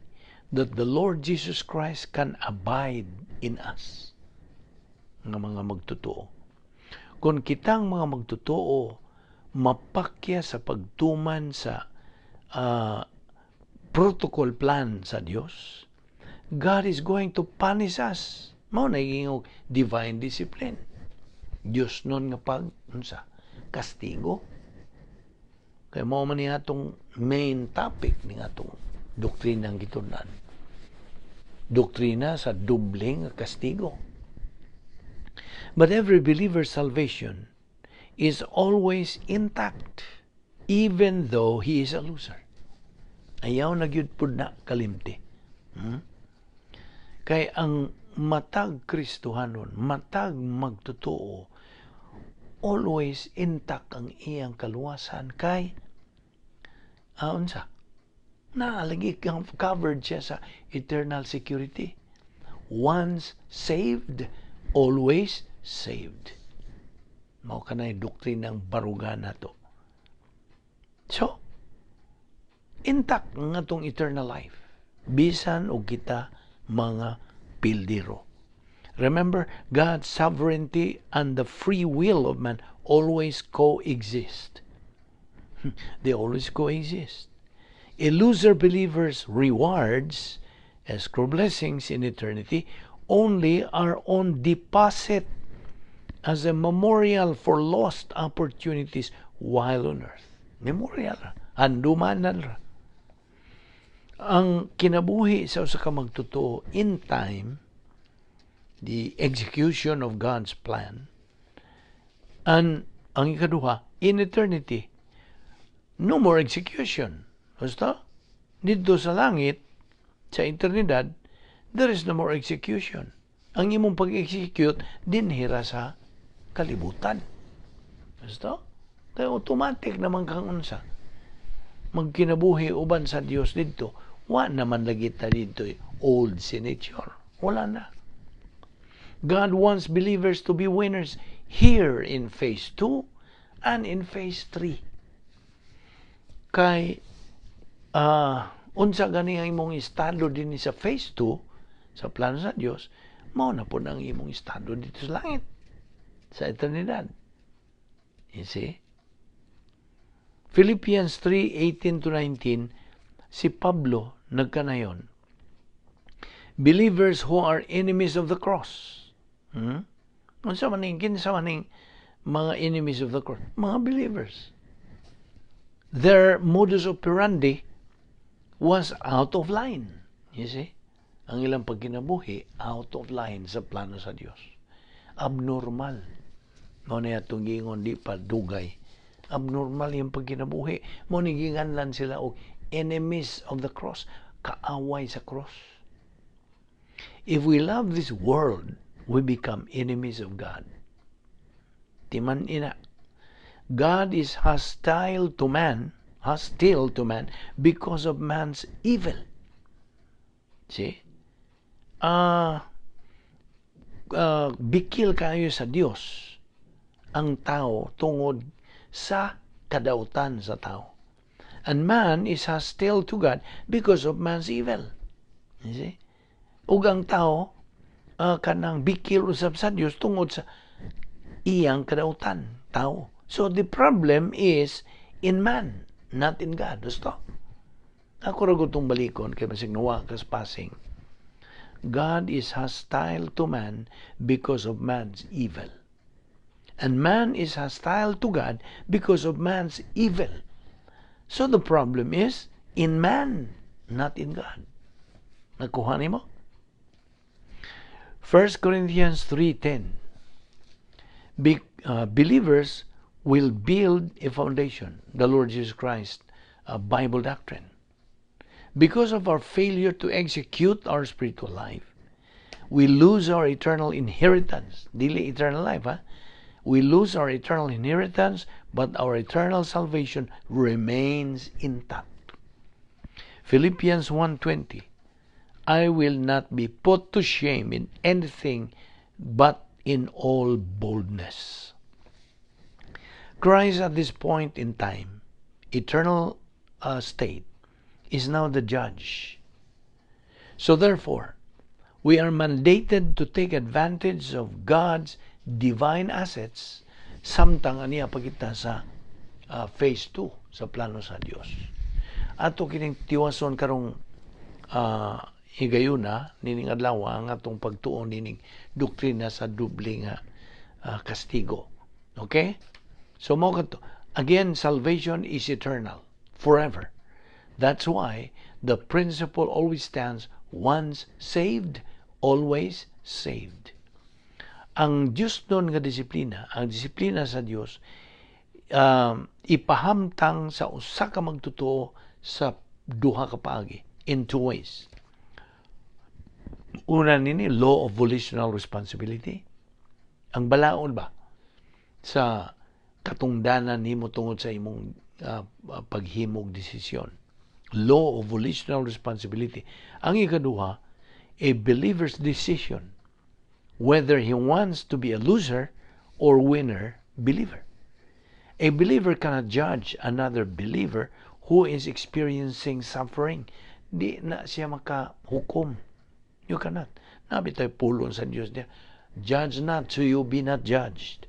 Speaker 1: that the Lord Jesus Christ can abide in us nga mga magtotoo. Kung kitang mga magtotoo mapakya sa pagtuman sa protocol plan sa Dios, God is going to punish us. Mao na divine discipline. Dios nun nga pag unsa kastigo. Kay mao man ni atong main topic ni atong doktrina ang gitun-an. Doktrina sa dobleng kastigo. But every believer's salvation is always intact, even though he is a loser. Ayaw na gyud pud na kalimti. Kay ang matag Kristohanon, matag magtotoo, always intact ang iyang kaluwasan kay unsa naa lagi kang covered siya sa eternal security. Once saved, always saved. Mao kanay doktrina ng baruga nato. So, intact ang atong eternal life bisan og kita mga pildiro. Remember, God's sovereignty and the free will of man always coexist. They always coexist. A loser believer's rewards, escrow blessings in eternity, only are on deposit as a memorial for lost opportunities while on earth. Memorial. Andumanan ra. Ang kinabuhi sa usa ka magtotoo in time, the execution of God's plan, and ang ikaduha, in eternity, no more execution. Basta, dito sa langit, sa eternidad, there is no more execution. Ang imong pag-execute, dinhi ra sa kalibutan. Basta, kaya automatic naman kang unsa. Magkinabuhi uban sa Dios dito, wa naman lagi ta dito old sin nature. Wala na. God wants believers to be winners here in phase 2 and in phase 3. Kay unsa gani ang imong estado din sa phase 2 sa plano sa Dios, mao na po ang imong estado dito sa langit sa eternidad. You see? Philippians 3:18 to 19, si Pablo nagkanayon. Believers who are enemies of the cross. Unsa man ning, kinsa man ning mga enemies of the cross? Mga believers. Their modus operandi was out of line. You see? Ang ilang pagkinabuhi, out of line sa plano sa Dios. Abnormal. Mao na atong giingon di pa dugay. Abnormal yung pagkinabuhi. Mao ni ginganlan sila og enemies of the cross, kaaway sa cross. If we love this world, we become enemies of God. Timan ina. God is hostile to man Hostile to man because of man's evil. See? Bikil kaayo sa Dios ang tao tungod sa kadautan sa tao. And man is hostile to God because of man's evil. You see? Ug ang tao kanang bikil usab sa Dios tungod sa iyang kadautan, tao. So the problem is in man, not in God. Gusto? Ako ra gutong balikon kay basig nawa kas passing. God is hostile to man because of man's evil. And man is hostile to God because of man's evil. So the problem is in man, not in God. Nakuha nimo? 1 Corinthians 3:10. Believers will build a foundation, the Lord Jesus Christ, Bible doctrine. Because of our failure to execute our spiritual life, we lose our eternal inheritance. Dili eternal life, ha? We lose our eternal inheritance, but our eternal salvation remains intact. Philippians 1:20. I will not be put to shame in anything but in all boldness. Christ at this point in time, eternal state, is now the judge. So therefore, we are mandated to take advantage of God's divine assets samtang ania pa kita sa phase 2 sa plano sa Dios. Ato kining tiwason karong higayuna nining adlaw ang atong pagtuon nining doktrina sa doble nga kastigo. Okay? So mao kadto. Again, salvation is eternal, forever. That's why the principle always stands: once saved, always saved. Ang Diyos nun nga disiplina, ang disiplina sa Dios, ipahamtang sa usa ka magtotoo sa duha ka paagi, in two ways. Una nini, law of volitional responsibility. Ang balaod ba sa katungdanan nimo tungod sa imong paghimog desisyon. Law of volitional responsibility. Ang ikaduha, a believer's decision whether he wants to be a loser or winner believer. A believer cannot judge another believer who is experiencing suffering. Di na siya makahukom. You cannot. Naa bitay pulong sa Diyos niya. "Judge not so you be not judged."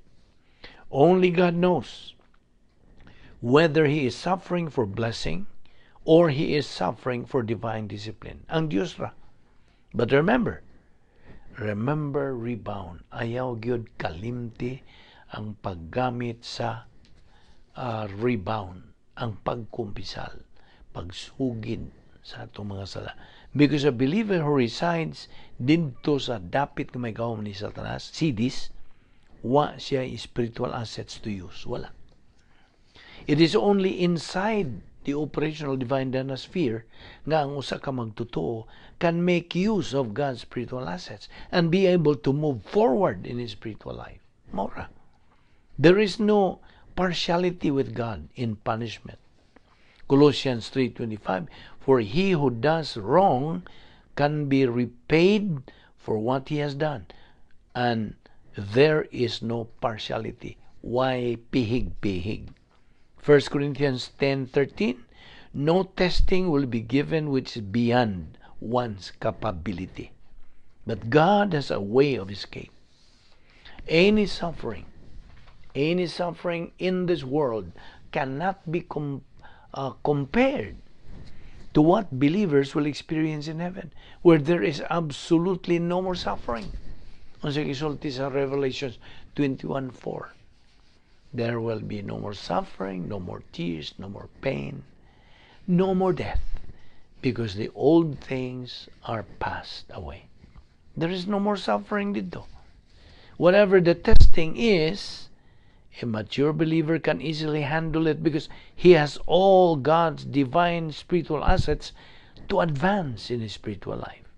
Speaker 1: Only God knows whether he is suffering for blessing or he is suffering for divine discipline. Ang Diyos ra. But remember, remember rebound. Ayaw gyud kalimti ang paggamit sa rebound, ang pagkumpisal, pagsugid sa atong mga sala. Because a believer who resides didto sa dapit nga may gahom ni Satanas, sidis, wa siya spiritual assets to use. Wala. It is only inside the operational divine sphere nga ang usa ka magtotoo can make use of God's spiritual assets and be able to move forward in his spiritual life. Mao ra. There is no partiality with God in punishment. Colossians 3:25, "For he who does wrong can be repaid for what he has done, and there is no partiality." Why pihig-pihig? 1 Corinthians 10:13, "No testing will be given which is beyond one's capability. But God has a way of escape." Any suffering in this world cannot be compared to what believers will experience in heaven, where there is absolutely no more suffering. Unsa gisulti sa Revelations 21:4? There will be no more suffering, no more tears, no more pain, no more death, because the old things are passed away. There is no more suffering didto. Whatever the testing is, a mature believer can easily handle it because he has all God's divine spiritual assets to advance in his spiritual life.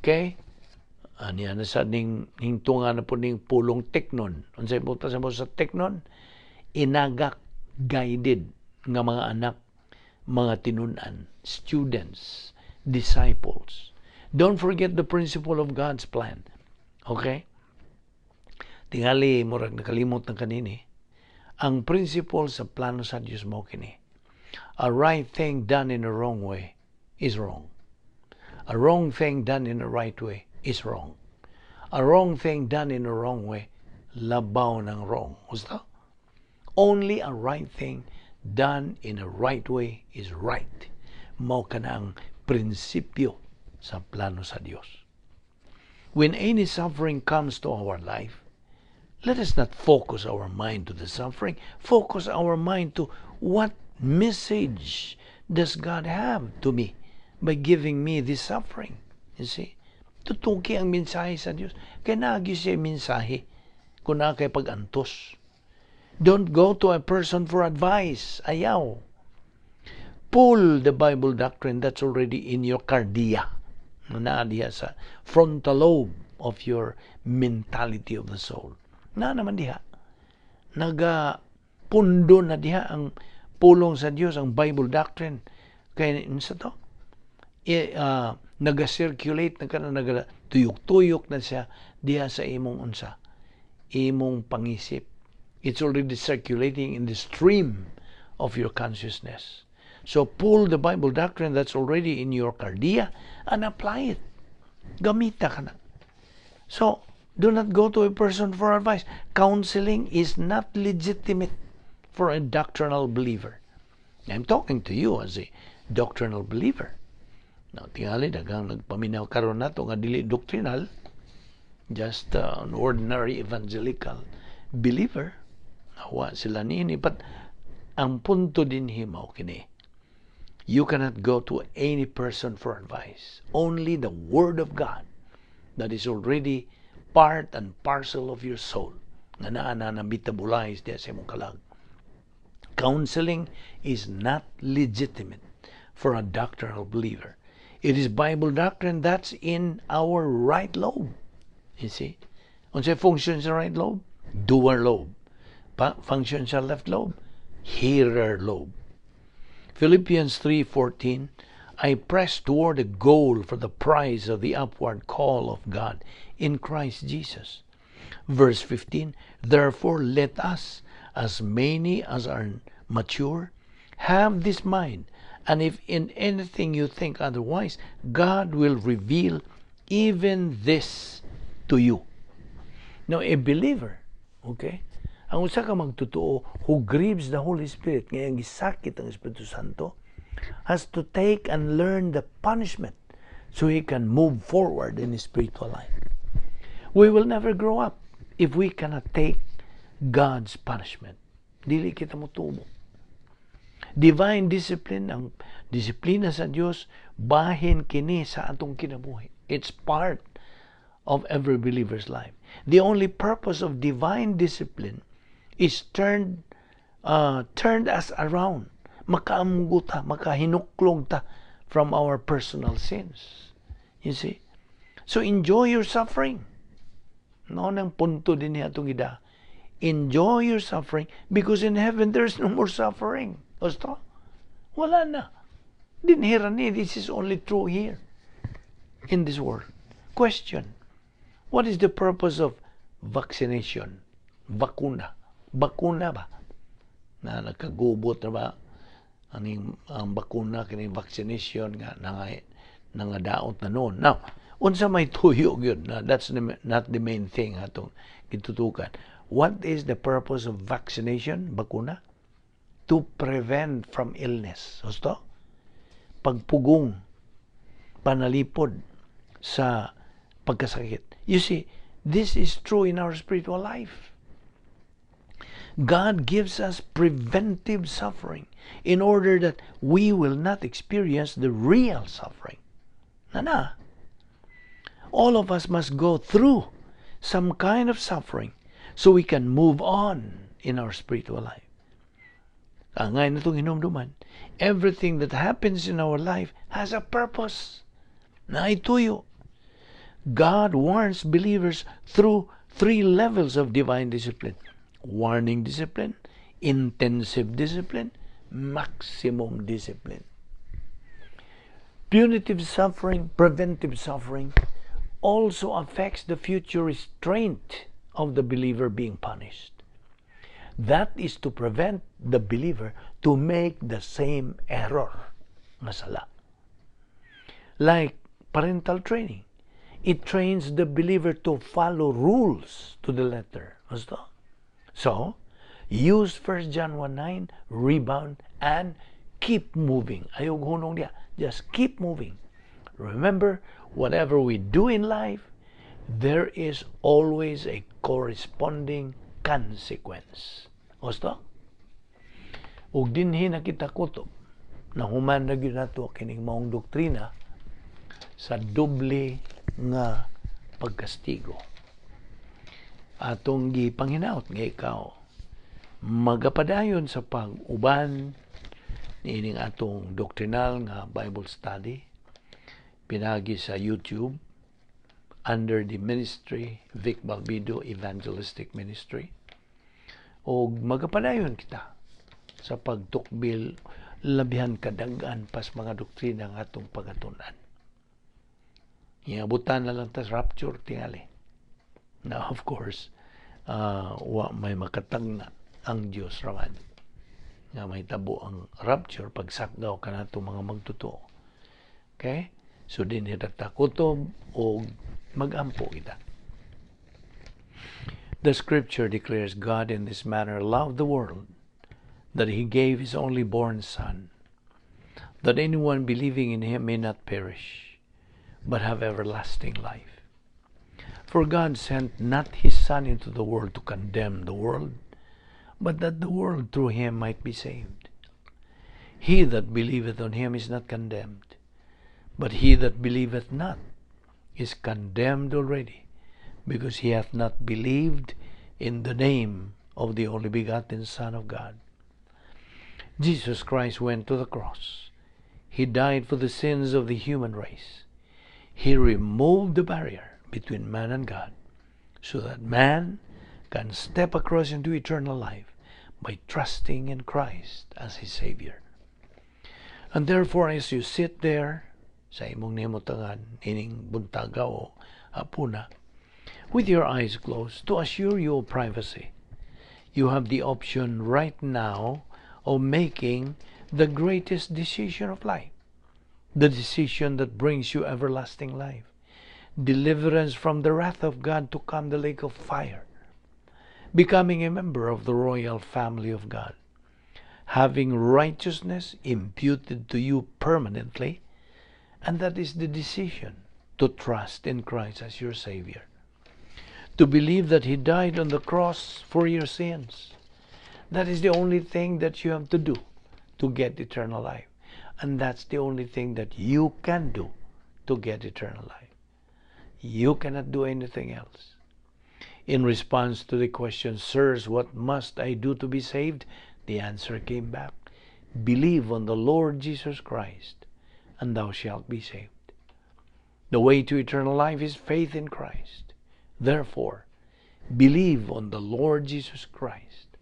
Speaker 1: Okay? Aniya na sa ning hingtungan na po ning pulong teknon. Unsay buta sa mo sa teknon? Inagak, guided. Nga mga anak, mga tinunan, students, disciples. Don't forget the principle of God's plan. Okay? Tingali, murag nakalimot na kanini. Ang principle sa plano sa Dios mao kini. A right thing done in a wrong way is wrong. A wrong thing done in the right way is wrong. A wrong thing done in the wrong way, labaw ng wrong. Gusto? Only a right thing done in a right way is right. Mao kana ang prinsipyo sa plano sa Dios. When any suffering comes to our life, let us not focus our mind to the suffering. Focus our mind to what message does God have to me by giving me this suffering. You see? Tutuki ang mensahe sa Dios. Kay naa gyud siya'y mensahe kung naa kay pag-antos. Don't go to a person for advice. Ayaw. Pull the Bible doctrine that's already in your kardiya. Naa diha sa frontal lobe of your mentality of the soul. Naa naman diha. Naga pundo na diha ang pulong sa Dios, ang Bible doctrine. Kay unsa to? Naga-circulate na kana, naga tuyok-tuyok na siya diha sa imong unsa, imong pangisip. It's already circulating in the stream of your consciousness. So pull the Bible doctrine that's already in your kardiya and apply it. Gamita kana. So do not go to a person for advice. Counseling is not legitimate for a doctrinal believer. I'm talking to you as a doctrinal believer. Now, tingali, daghang nagpaminaw karon nato nga dili doctrinal, just an ordinary evangelical believer. Wa sila niini. But ang punto dinhi mao kini. You cannot go to any person for advice. Only the Word of God that is already part and parcel of your soul nga naa na na metabolize diya sa imong kalag. Counseling is not legitimate for a doctrinal believer. It is Bible doctrine that's in our right lobe. You see? Unsay function sa right lobe? Doer lobe. Function sa left lobe? Hearer lobe. Philippians 3:14, "I press toward the goal for the prize of the upward call of God in Christ Jesus." Verse 15, "Therefore let us, as many as are mature, have this mind, and if in anything you think otherwise, God will reveal even this to you." Now, a believer, okay, ang usa ka magtotoo who grieves the Holy Spirit, nga iyang gisakit ang Espiritu Santo, has to take and learn the punishment so he can move forward in his spiritual life. We will never grow up if we cannot take God's punishment. Dili kita motubo. Divine discipline, ang disiplina sa Dios, bahin kini sa atong kinabuhi. It's part of every believer's life. The only purpose of divine discipline is turned us around. Makaamgo ta, makahinuklog ta from our personal sins. You see? So enjoy your suffering. Mao nang punto dinhi atong ida. Enjoy your suffering because in heaven there's no more suffering. Gusto? Wala na. Dinhi ra ni, this is only true here in this world. Question. What is the purpose of vaccination? Bakuna. Bakuna ba? Na nagkagubot na ba? Aning ang bakuna, kining vaccination nga nangadaot na noon. Now, unsa may tuyo gyud na, that's not the main thing atong gitutukan. What is the purpose of vaccination, bakuna? To prevent from illness. Husto? Pagpugong, panalipod sa pagkasakit. You see, this is true in our spiritual life. God gives us preventive suffering in order that we will not experience the real suffering. Na. All of us must go through some kind of suffering so we can move on in our spiritual life. Angay natong hinumduman, everything that happens in our life has a purpose. Naay tuyo. God warns believers through three levels of divine discipline: warning discipline, intensive discipline, Maximum discipline. Punitive suffering, preventive suffering, also affects the future restraint of the believer being punished. That is to prevent the believer to make the same error nga sala. Like parental training, it trains the believer to follow rules to the letter. Gusto? So, use 1 John 1:9, rebound, and keep moving. Ayaw hunong diha. Just keep moving. Remember, whatever we do in life, there is always a corresponding consequence. Gusto? Ug dinhi na kita kutob na human na gyud nato kining maong doktrina sa doble nga pagkastigo. Atong gipanghinaot nga ikaw magapadayon sa pag-uban niining atong doctrinal nga Bible study pinagi sa YouTube under the ministry Vic Balbido Evangelistic Ministry, og magapadayon kita sa pagtukbil labihan kadag-an pas mga doktrina nga atong pagatun-an. Iabutan na lang tas rapture tingali. Now, of course, wa may makatagna, ang Dios raman, nga mahitabo ang rapture, pagsakdaw kanato mga magtotoo. Okay? So dinhi ta kutob og magampo kita. The scripture declares, "God in this manner loved the world, that he gave his only born Son, that anyone believing in him may not perish, but have everlasting life. For God sent not his Son into the world to condemn the world, but that the world through him might be saved. He that believeth on him is not condemned, but he that believeth not is condemned already, because he hath not believed in the name of the only begotten Son of God." Jesus Christ went to the cross. He died for the sins of the human race. He removed the barrier between man and God so that man can step across into eternal life by trusting in Christ as his Savior. And therefore, as you sit there sa imong nahimutangan ining buntaga o hapuna, with your eyes closed to assure you of privacy, you have the option right now of making the greatest decision of life, the decision that brings you everlasting life, deliverance from the wrath of God to come, the lake of fire, becoming a member of the royal family of God, having righteousness imputed to you permanently, and that is the decision to trust in Christ as your Savior, to believe that He died on the cross for your sins. That is the only thing that you have to do to get eternal life. And that's the only thing that you can do to get eternal life. You cannot do anything else. In response to the question, "Sirs, what must I do to be saved?" the answer came back, "Believe on the Lord Jesus Christ, and thou shalt be saved." The way to eternal life is faith in Christ. Therefore, believe on the Lord Jesus Christ,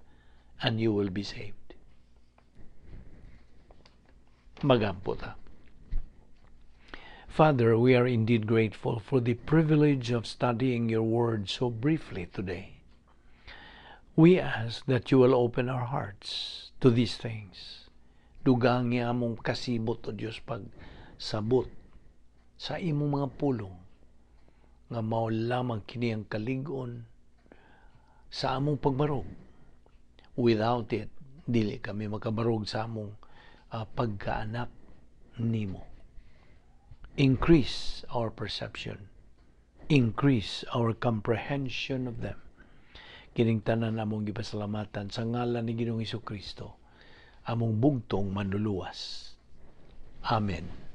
Speaker 1: and you will be saved. Magampo ta. Father, we are indeed grateful for the privilege of studying your word so briefly today. We ask that you will open our hearts to these things. Dugangi among kasibot, O Diyos, pag sabot sa imong mga pulong nga mao lamang kini ang kalig-on sa among pagbarog. Without it, dili kami makabarog sa among pagkaanak nimo. Increase our perception. Increase our comprehension of them. Kining tanan among gipasalamatan sa ngalan ni Ginoong Kristo, among bugtong manluluwas. Amen.